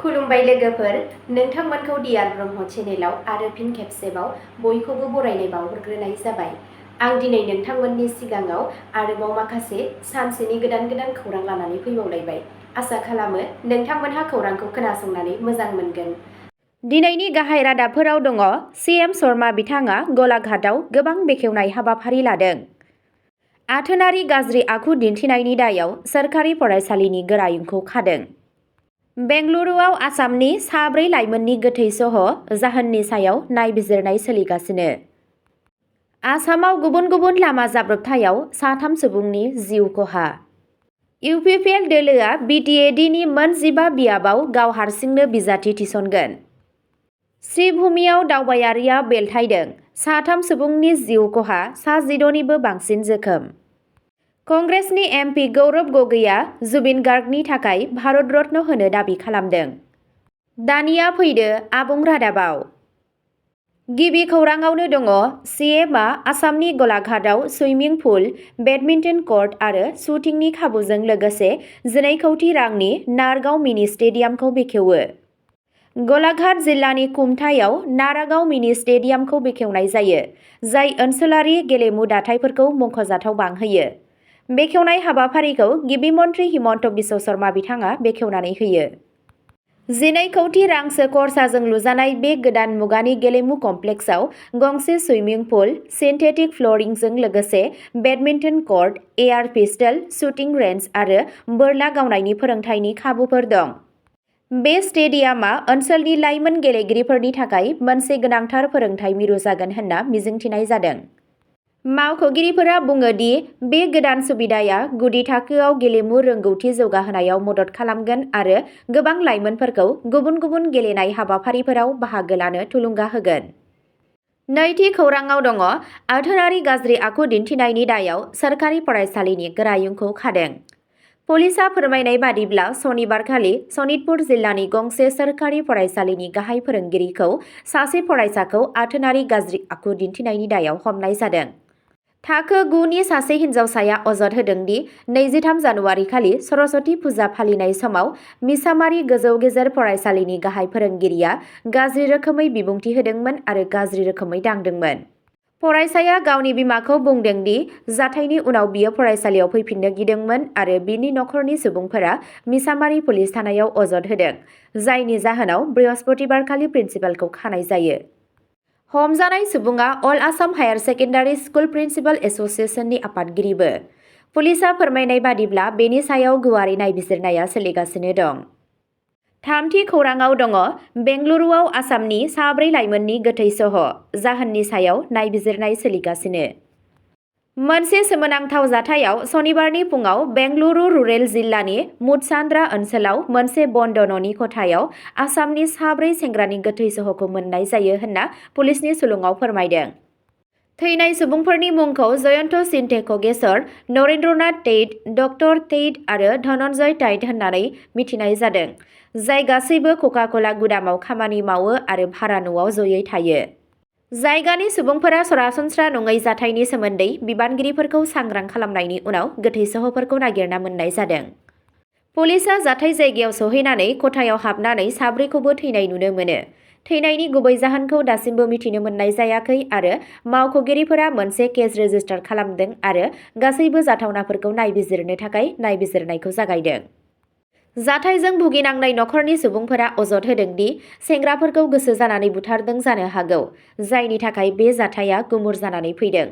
खुलुमबाय लोगोफोर, नोंथांमोनखौ डियार ब्रह्म चेनेलाव आरो फिन खेबसेबाव बयखौबो बरायनाय बावहरग्रोनाय जाबाय। आं दिनै नोंथांमोननि सिगाङाव आरोबाव माखासे सानसेनि गोदान खौरां लानानै फैबावलायबाय। आसा खालामो नोंथांमोनहा खौरांखौ खोनासंनानै मोजां मोनगोन। दिनैनि गाहाय रादाबफोराव दङ सीएम शर्मा बिथाङा गलाघाटआव गोबां बेखेवनाय हाबाफारि लादों। आथोनारि गाज्रि आखु दिन्थिनायनि दायाव सोरखारि फरायसालिनि गोरायुंखौ खादों। बेंगलुरुआव आसामनि 4 लाइमोननि गोथै सह जाहोननि सायाव नायबिजिरनाय सोलिगासिनो। आसामाव गुबुन गुबुन लामा जाब्रबथायाव 3 सुबुंनि जिउ खहा। इउपिपिएल दोलोआ बिटिएडिनि मोन 15 बियाबाव गाव हारसिंनो बिजाथि थिसनगोन। श्रीभूमियाव दावबायारिया बेलथायदों, 3 सुबुंनि जिउ खहा, 16निबो बांसिन जोखोम। कंग्रेसनि एमपि गौरब गगैआ जुबिन गार्गनि थाखाय भारत रत्न होनो दाबि खालामदों। दानिया फैदो आबुं रादाबाव। गिबि खौराङावनो दङ सीएमआ आसामनि गलाघाटआव सुइमिं पुल, बेडमिन्टन कर्ट आरो शुटिंनि खाबुजों लोगोसे 12 कौटि रांनि नारगाव मिनि स्टेडियामखौ बेखेवो। गलाघाट जिल्लानि कुमटायाव नारागाव मिनि स्टेडियामखौ बेखेवनाय जायो, जाय ओनसोलारि गेलेमु दाथायफोरखौ मुंख'जाथाव बांहोयो। बेखेवनाय हाबाफारिखौ गिबि मन्थ्रि हिमन्त बिश्व शर्मा बिथाङा बेखेवनानै होयो। 12 कौटि रांसो खरसाजों लुजानाय बे गोदान मुगानि गेलेमु कमप्लेक्सआव गंसे सुइमिं पुल, सिन्थेटिक फ्ल'रिंजों लोगोसे badminton court, air pistol shooting range आरो बोरला गावनायनि फोरोंथायनि खाबुफोर दं। बे स्टेडियामआ ओनसोलनि लाइमोन गेलेगिरिफोरनि थाखाय मोनसे गोनांथार फोरोंथाय मिरु जागोन होनना मिजिंथिनाय जादों। मावख'गिरिफोरा बुङो दि बे गोदान सुबिदाया गुदि थाखोआव गेलेमु रोंगौथि जौगाहोनायाव मदद खालामगोन आरो गोबां लाइमोनफोरखौ गुबुन गुबुन गेलेनाय हाबाफारिफोराव बाहागो लानो थुलुंगा होगोन। नैथि खौराङाव दङ आथोनारि गाज्रि आखु दिन्थिनायनि दायाव सोरखारि फरायसालिनि गोरायुंखौ खादों। पुलिसआ फोरमायनाय बादिब्ला सनिबारखालि सनितपुर जिल्लानि गंसे सोरखारि फरायसालिनि गाहाय फोरोंगिरिखौ सासे फरायसाखौ आथोनारि गाज्रि आखु दिन्थिनायनि दायाव हमनाय जादों। थाखो 9 नि सासे हिन्जावसाया अजद होदों दि 23 जानुवारि खालि सरस्वती फुजा फालिनाय समाव मिसामारि गोजौ गेजेर फरायसालिनि गाहाय फोरोंगिरिया गाज्रि रोखोमै बिबुंथि होदोंमोन आरो गाज्रि रोखोमै दांदोंमोन। फरायसाया गावनि बिमाखौ बुंदों दि जाथायनि उनाव बियो फरायसालियाव फैफिननो गिदोंमोन आरो बिनि नखरनि सुबुंफोरा मिसामारि पुलिस थानायाव अजद होदों, जायनि जाहोनाव बृहस्पतिबारखालि प्रिन्सिपालखौ खानाय जायो। हमजानाय सुबुङा all Assam higher secondary school principal एस'सिएशननि आफादगिरिबो। पुलिसआ फोरमायनाय बादिब्ला बेनि सायाव गुवारै नायबिजिरनाया सोलिगासिनो दं। थामथि खौराङाव दङ बेंगलुरुआव आसामनि 4 लाइमोननि गोथै सह जाहोननि सायाव नायबिजिरनाय सोलिगासिनो। मोनसे सोमोनांथाव जाथायाव सनिबारनि फुङाव बेंगलुरु रुरेल जिल्लानि मुदसान्द्रा ओनसोलाव मोनसे बन्द न'नि खथायाव आसामनि 4 सेंग्रानि गोथै सहखौ मोननाय जायो होनना पुलिसनि सुलुङाव फोरमायदों। थैनाय सुबुंफोरनि मुंखौ जयन्त सिन्टे खगेसर, नरेन्द्रनाथ टैट, डक्टर टैट आरो धनन्जय टैट होननानै मिथिनाय जादों, जाय गासैबो कका-कला गुदामाव खामानि मावो आरो भारा न'आव जयै थायो। जायगानि सुबुंफोरा सरासनस्रा नङै जाथायनि सोमोन्दै बिबानगिरिफोरखौ सांग्रां खालामनायनि उनाव गोथै सहफोरखौ नागिरना मोननाय जादों। पुलिसआ जाथाय जायगायाव सौहैनानै खथायाव हाबनानै 4खौबो थैनाय नुनो मोनो। थैनायनि गुबै जाहोनखौ दासिमबो मिथिनो मोननाय जायाखै आरो मावख'गिरिफोरा मोनसे केस रेजिस्टार खालामदों आरो गासैबो जाथावनाफोरखौ नायबिजिरनो थाखाय नायबिजिरनायखौ जागायदों। जाथायजों भुगिनांनाय नखरनि सुबुंफोरा अजद होदों दि सेंग्राफोरखौ गोसो जानानै बुथारदों जानो हागौ, जायनि थाखाय बे जाथाया गुमुर जानानै फैदों।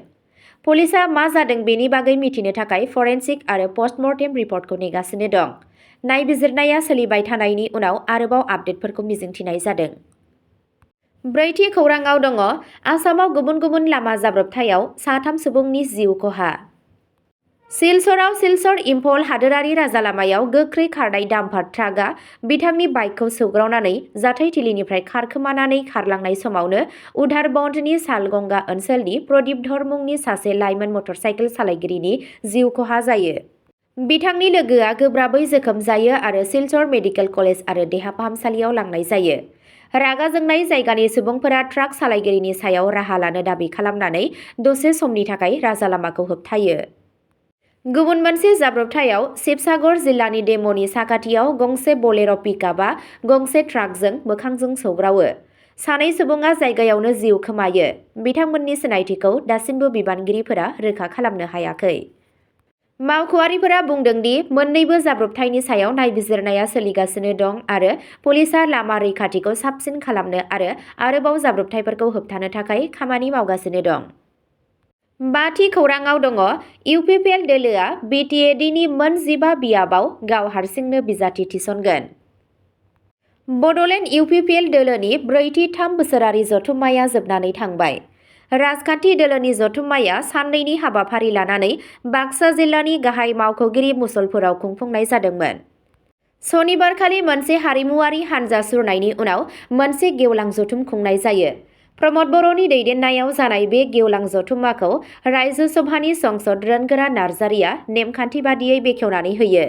पुलिसआ मा जादों बेनि बागै मिथिनो थाखाय फरेन्सिक आरो पस्टमर्टेम रिपर्टखौ नेगासिनो दं। नायबिजिरनाया सोलिबाय थानायनि उनाव आरोबाव आपडेटफोरखौ मिजिंथिनाय जादों। ब्रैथि खौराङाव दङ आसामाव गुबुन गुबुन लामा जाब्रबथायाव 3 सुबुंनि जिउ खहा। सिलचराव सिलचर इम्फल हादोरारि राजालामायाव गोख्रै खारनाय डाम्पार ट्राकआ बिथांनि बाइकखौ सौग्रावनानै जाथायथिलिनिफ्राय खारखोमानानै खारलांनाय समावनो उधारबन्दनि सालगंगा ओनसोलनि प्रदीप धर मुंनि सासे लाइमोन मटरसाइकेल सालायगिरिनि जिउ खहा जायो। बिथांनि लोगोआ गोब्राबै जोखोम जायो आरो सिलचर मेडिकेल कलेज आरो देहा फाहामसालियाव लांनाय जायो। रागा जोंनाय जायगानि सुबुंफोरा ट्राक सालायगिरिनि सायाव राहा लानो दाबि खालामनानै दसे समनि थाखाय राजालामाखौ होबथायो। गुबुन मोनसे जाब्रबथायाव शिबसागर जिल्लानि डेम'नि साखाथियाव गंसे बलेर' पिकआपआ गंसे ट्राकजों मोखांजों सौग्रावो। सानै सुबुङा जायगायावनो जिउ खोमायो। बिथांमोननि सिनायथिखौ दासिमबो बिबानगिरिफोरा रोखा खालामनो हायाखै। मावख'आरिफोरा बुंदों दि मोन्नैबो जाब्रबथायनि सायाव नायबिजिरनाया सोलिगासिनो दं आरो पुलिसआ लामा रैखाथिखौ साबसिन खालामनो आरो आरोबाव जाब्रबथायफोरखौ होबथानो थाखाय खामानि मावगासिनो दं। बाथि खौराङाव दङ इउपिपिएल दोलोआ बिटिएडिनि मोन 15 बियाबाव गाव हारसिंनो बिजाथि थिसनगोन। बड'लेण्ड इउपिपिएल दोलोनि ब्रैथि 3 बोसोरारि जथुम्माया जोबनानै थांबाय। राजखान्थि दोलोनि जथुम्माया साननैनि हाबाफारि लानानै बाक्सा जिल्लानि गाहाय मावख'गिरि मुसलपुराव खुंफुंनाय जादोंमोन। सनिबारखालि मोनसे हारिमुआरि हानजा सुरनायनि उनाव मोनसे गेवलां जथुम खुंनाय जायो। प्रमद बर'नि दैदेननायाव जानाय बे गेवलां जथुम्माखौ रायजो सभानि संसद रोनगोरा नार्जारिया नेमखान्थि बादियै बेखेवनानै होयो।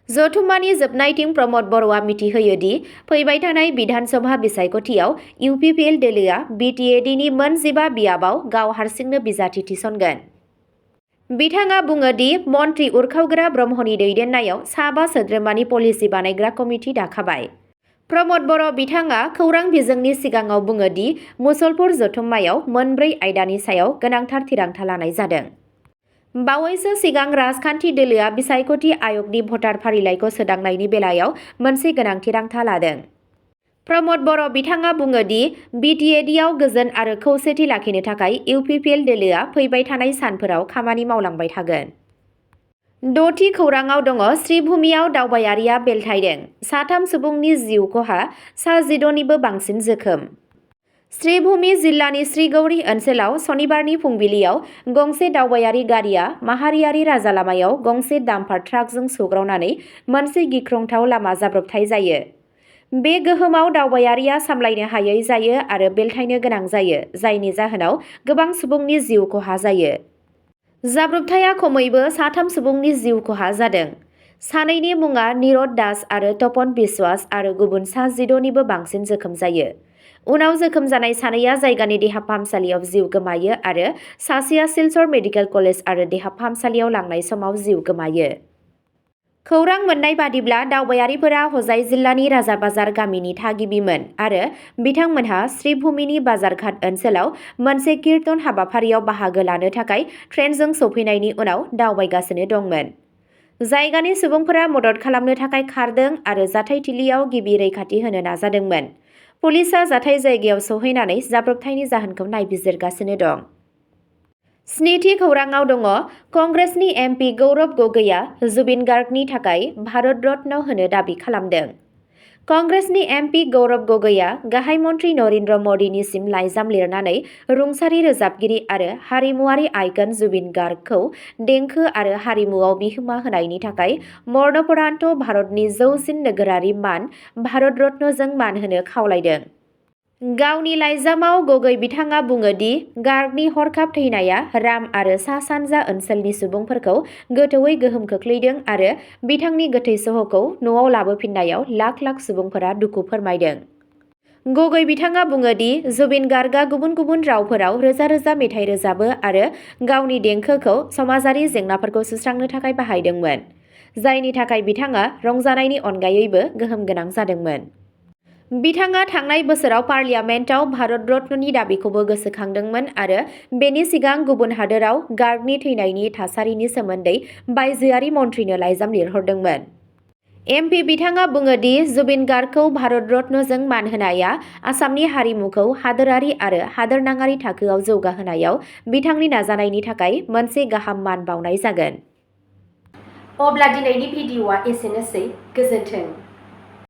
जथुम्मानि जोबनायथिं प्रमद बर'आ मिथिहोयो दि फैबाय थानाय बिधान सभा बिसायख'थियाव इउपिपिएल दोलोआ बिटिएडिनि मोन 15 बियाबाव गाव हारसिंनो बिजाथि थिसनगोन। बिथाङा बुङो दि मन्त्रि उरखावग्रा ब्रह्मनि दैदेननायाव 5 सोद्रोमानि पलिसि बानायग्रा कमिटि दाखाबाय। प्रमद बर' बिथाङा खौरां बिजोंनि सिगाङाव बुङो दि मुसलपुर जथुम्मायाव मोनब्रै आयदानि सायाव गोनांथार थिरांथा लानाय जादों। बावैसो सिगां राजखान्थि दोलोआ बिसायख'थि आय'गनि भटार फारिलाइखौ सोदांनायनि बेलायाव मोनसे गोनां थिरांथा लादों। प्रमद बर' बिथाङा बुङो दि बिटिएडिआव गोजोन आरो खौसेथि लाखिनो थाखाय इउपिपिएल दोलोआ फैबाय थानाय सानफोराव खामानि मावलांबाय थागोन। द'थि खौराङाव दङ श्रीभूमियाव दावबायारिया बेलथायदों। 3 सुबुंनि जिउ खहा, 19निबो बांसिन जोखोम। श्रीभूमि जिल्लानि श्रीगौरी ओनसोलाव सनिबारनि फुंबिलियाव गंसे दावबायारि गारिया माहारियारि राजालामायाव गंसे डाम्पार ट्राकजों सौग्रावनानै मोनसे गिख्रंथाव लामा जाब्रबथाय जायो। बे गोहोमाव दावबायारिया सामलायनो हायै जायो आरो बेलथायनो गोनां जायो, जायनि जाहोनाव गोबां सुबुंनि जिउ खहा जायो। जाब्रबथाया खमैबो 3 सुबुंनि जिउ खहा जादों। सानैनि मुङा निरद दास आरो तपन बिश्वास आरो गुबुन 19निबो बांसिन जोखोम जायो। उनाव जोखोम जानाय सानैया जायगानि देहा फाहामसालियाव जिउ गोमायो आरो सासेया सिलचर मेडिकेल कलेज आरो देहा फाहामसालियाव लांनाय समाव जिउ गोमायो। खौरां मोननाय बादिब्ला दावबायारिफोरा हजाइ जिल्लानि राजाबाजार गामिनि थागिबिमोन आरो बिथांमोनहा श्रीभूमिनि बाजारघाट ओनसोलाव मोनसे कीर्तन हाबाफारियाव बाहागो लानो थाखाय ट्रेनजों सौफैनायनि उनाव दावबायगासिनो दंमोन। जायगानि सुबुंफोरा मदद खालामनो थाखाय खारदों आरो जाथायथिलियाव गिबि रैखाथि होनो नाजादोंमोन। पुलिसआ जाथाय जायगायाव सौहैनानै जाब्रबथायनि जाहोनखौ नायबिजिरगासिनो दं। 7थि खौराङाव दङ कंग्रेसनि एमपि गौरब गगैआ जुबिन गार्गनि थाखाय भारत रत्न होनो दाबि खालामदों। कंग्रेसनि एमपि गौरब गगैआ गाहाय मन्त्रि नरेन्द्र मदिनिसिम लाइजाम लिरनानै रुंसारि रोजाबगिरि आरो हारिमुआरि आइकन जुबिन गार्गखौ देंखो आरो हारिमुआव बिहोमा होनायनि थाखाय मरणोपरान्त भारतनि जौसिन नोगोरारि मान भारत रत्नजों मान होनो खावलायदों। गावनि लाइजामाव गगै बिथाङा बुङो दि गार्गनि हरखाब थैनाया राम आरो सा-सानजा ओनसोलनि सुबुंफोरखौ गोथौवै गोहोम खोख्लैदों आरो बिथांनि गोथै सह'खौ न'आव लाबोफिननायाव लाख लाख सुबुंफोरा दुखु फोरमायदों। गगै बिथाङा बुङो दि जुबिन गार्गआ गुबुन गुबुन रावफोराव रोजा रोजा मेथाइ रोजाबो आरो गावनि देंखोखौ समाजारि जेंनाफोरखौ सुस्रांनो थाखाय बाहायदोंमोन, जायनि थाखाय बिथाङा रंजानायनि अनगायैबो गोहोम गोनां जादोंमोन। बिथाङा थांनाय बोसोराव पार्लियामेन्टआव भारत रत्ननि दाबिखौबो गोसोखांदोंमोन आरो बेनि सिगां गुबुन हादोराव गार्गनि थैनायनि थासारिनि सोमोन्दै बायजोआरि मन्थ्रिनो लाइजाम लिरहरदोंमोन। एमपि बिथाङा बुङो दि जुबिन गार्गखौ भारत रत्नजों मान होनाया आसामनि हारिमुखौ हादोरारि आरो हादोरनाङारि थाखोआव जौगाहोनायाव बिथांनि नाजानायनि थाखाय मोनसे गाहाम मान बावनाय जागोन। अब्ला दिनैनि भिडिअ'आ एसेनोसै। गोजोन्थों।